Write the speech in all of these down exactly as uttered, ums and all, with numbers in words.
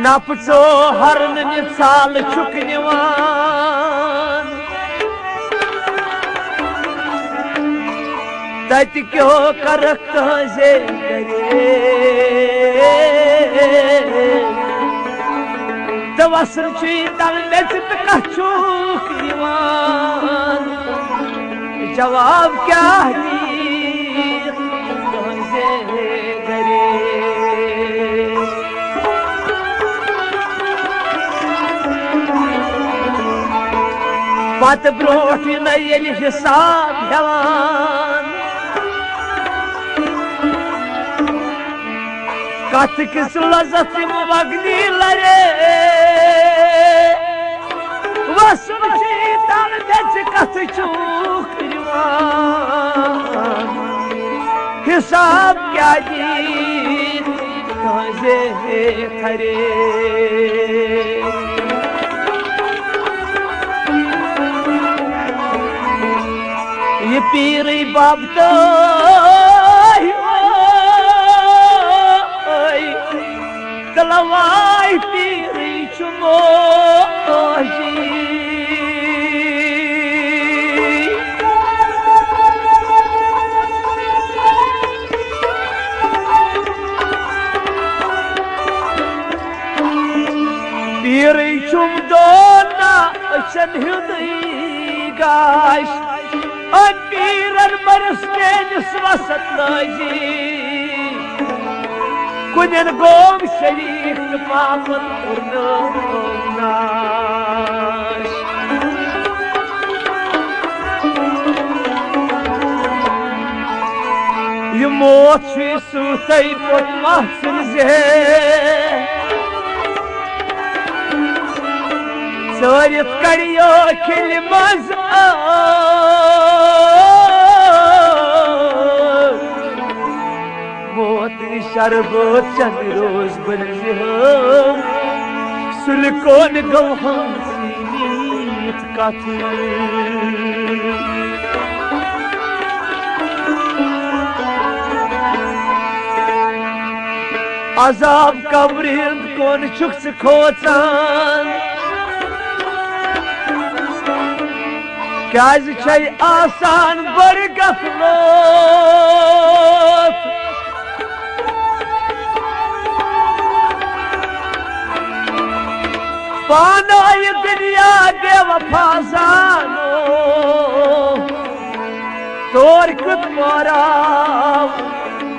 نپژو ہرن نِژال چھُکھ نِوان۔ تتہِ کیٛاہ کرکھ تہنٛزے گرے؟ تہٕ وسُن چھُے تل میٚژِ تہٕ کتھ چھُکھ یِوان؟ جواب کیٛاہ دِیہِ تہنٛزے گرے؟ پتہٕ برونٛٹھ یِنَے ییٚلہِ حساب ہٮ۪وان، کتھ کِس لذت یِم وگنی لرے۔ وسُن چھُے تل میٚژِ کتھ چھُکھ یِوان؟ حساب کیٛاہ دِیہِ تہنٛزے گرے؟ یہِ پیٖرٕے باب تہٕ تلواے پیٖرٕے چھُ موجی۔ پیٖرٕے چھُم دون نا أچھن ہیُنٛدُے گاش۔ أمۍ پیٖرن مٔرٕس میٲنِس وسط نٲجی۔ کُنٮ۪ن گوم شریٖک تہٕ پاپن کوٚرنٲم ناش۔ یہِ موت چھُے سۭتۍ پوٚتمہ سٕنٛزِ ہے۔ ژٲرِتھ کڑیو کھِلہِ منٛز ٲس۔ موت شربت چند روز بنزِ ہو۔ سُلہِ کون گوہن سیٖنِتھ کتھ۔ عذاب قبرِ ہُنٛد کون چھُکھ ژٕ کھوژان؟ کیٛازِ چھے آسان بٔڑ غفلت؟ پانہٕ یہِ دُنیا بے وفا زانو، تور کیُتھ پٲراو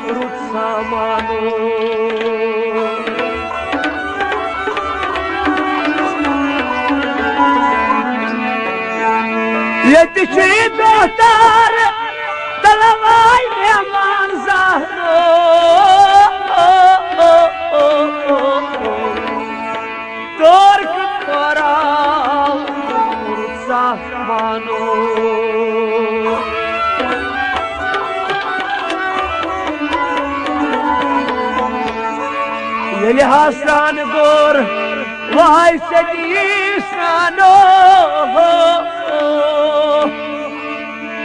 رُت سامانو۔ ییٚتہِ چھُ یہِ بہتر تلواے مہمان زہرو۔ تور کیُتھ پٲراو رُت سامانو۔ ییٚلہِ حسران گوٚر وای سدی سانو،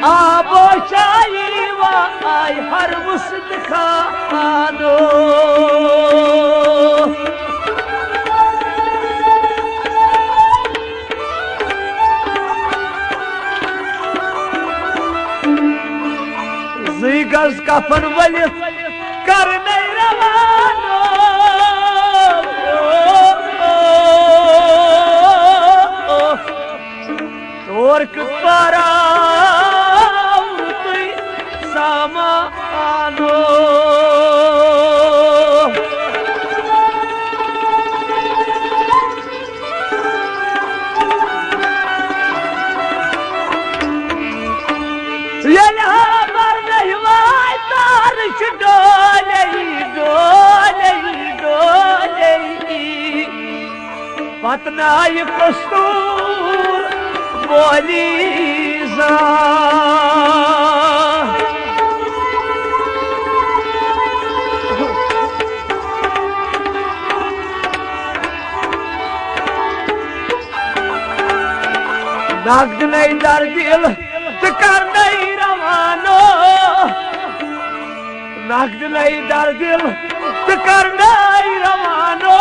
آبو چائی وای ہر وسط خانو۔ زٕے گز کفن ؤلِتھ کرنے روانو۔ تور کیُتھ پٲراو تُہۍ سامانو۔ ییٚلہِ ہابر نہٕ ہِوے تارٕ چھِ ڈولے، ڈولے، ڈولے۔ پتہٕ نایہِ کستوٗر بولی زانٛہہ۔ نقدنَے در دِل تہٕ کرنَے روانو۔ نقدنَے در دِل تہٕ کرنَے روانو۔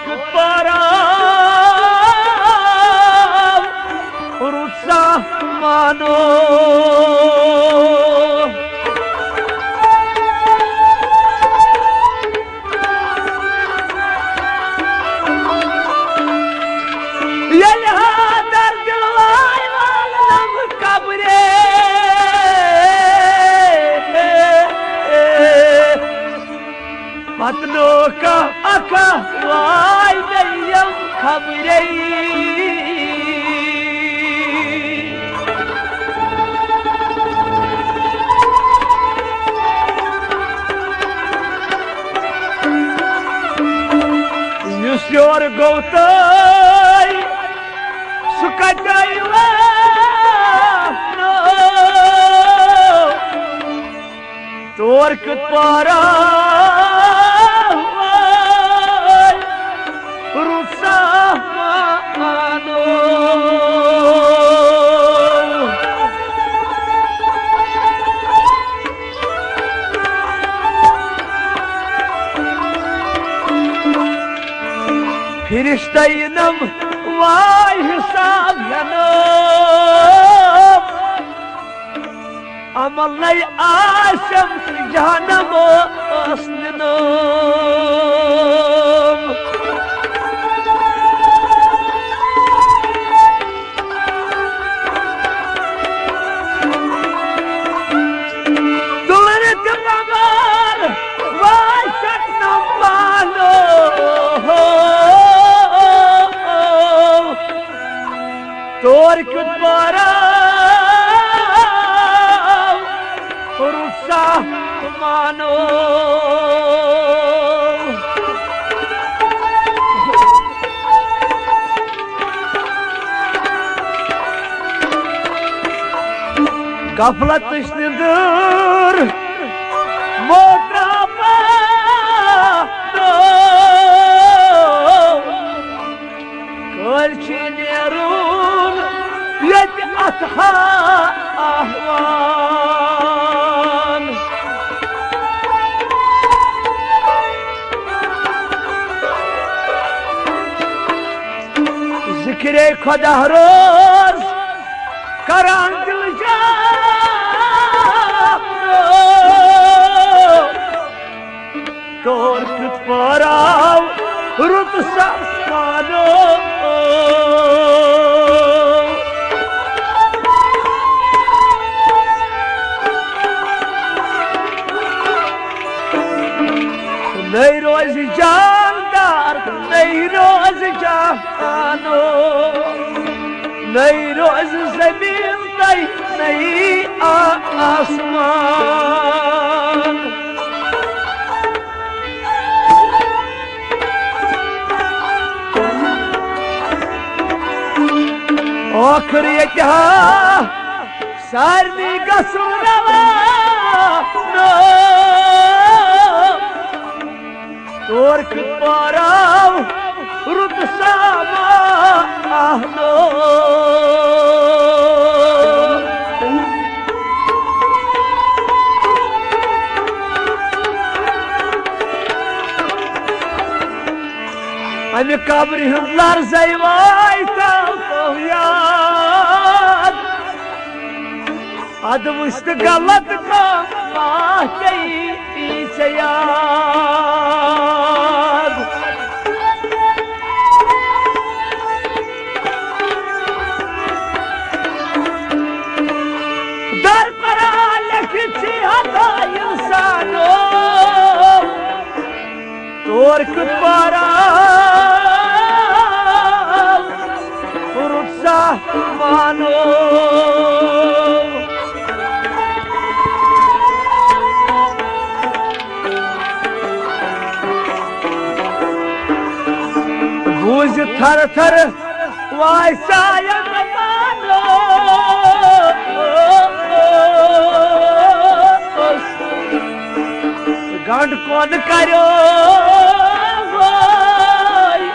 کیُتھ پارا رُت سا مانو۔ ییٚلہِ حیدر دِلوے والنم قبرے، پتہٕ نوکا اکا واے مےٚ یِم خبرے۔ یُس یورٕ گوٚو تہٕ سُہ کَتہِ واتنو؟ تور کیُتھ پارا رُت سا مانو۔ فرشتہ یِنم واے حساب ہینو۔ عمل نَے آسم جہنم ٲس نِنم۔ تُلرِ تہِ بغٲر واشک نم پانو۔ تور کیُتھ بارا رُت سا مانو۔ غفلتٕچ نِندٕر مو ترٛاو پانو۔ کٲلۍ چھُ نیرُن ییٚتہِ اَتھ ہا آہوان۔ ذِکرے خۄدا روز کران دِل جان۔ تور کیُتھ پاراو رُت سا پانو۔ نٔے روزِ جاندار، نٔے روزِ جانو، نٔے روزِ زٔمیٖن تہٕ نٔے آ-، آسمان۔ ٲخر ییٚتہِ ہا سارنٕے گژھُن روانہٕ۔ تور کیُتھ پاراو رُت سا مانو۔ امہِ قبرِ ہُنٛد لرزے واتہِ تۄہہِ یاد۔ ادٕ وٕچھ تہٕ غلط کانٛہہ ما پیٚیہِ ژےٚ یاد۔ در قرار لیکھِتھ چھِ ہتا انسانو۔ تور کیُتھ پاراو رُت سا مانو۔ بوٗزِتھ تھر تھر وایہِ سایَن پانو۔ گنڈ کون کرو وٲے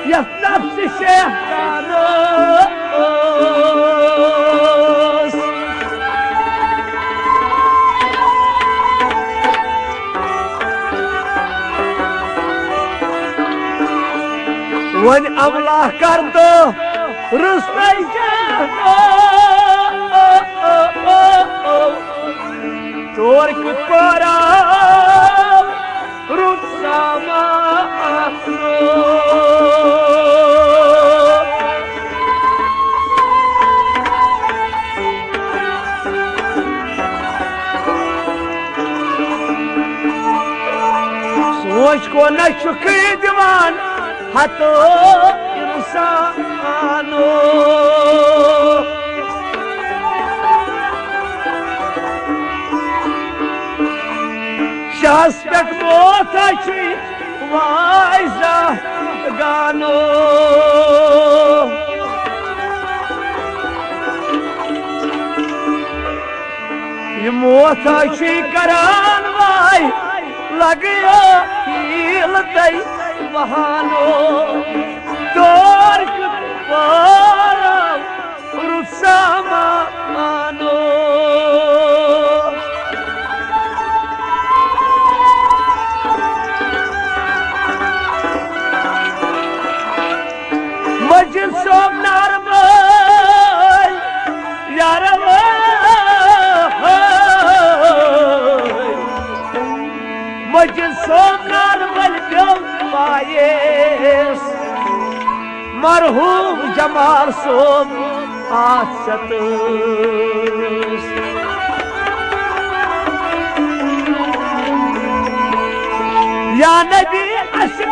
یتھ نفس شیطانو۔ وۄنۍ املا کر تہٕ رُستَے جانو، تور کیُتھ پٲراو رُت سامانو۔ سونچ کو نہ چھُکھٕے دِوان ہتو انسانو۔ شاہس پٮ۪ٹھ موت چھُے واے زاہ گانو۔ یہِ موت چھُے کران واے لگیو ہیل تَے بہانو۔ دور کیُتھ پارو رُت سامانو۔ مجید صٲب نارٕ وٲلۍ یارٕ وٲلۍ، مجید صٲب نارٕ وٲلۍ پیوٚو پایس۔ مرحوم جمال صٲب آتھ ستٲس۔ یا نبی اَسہِ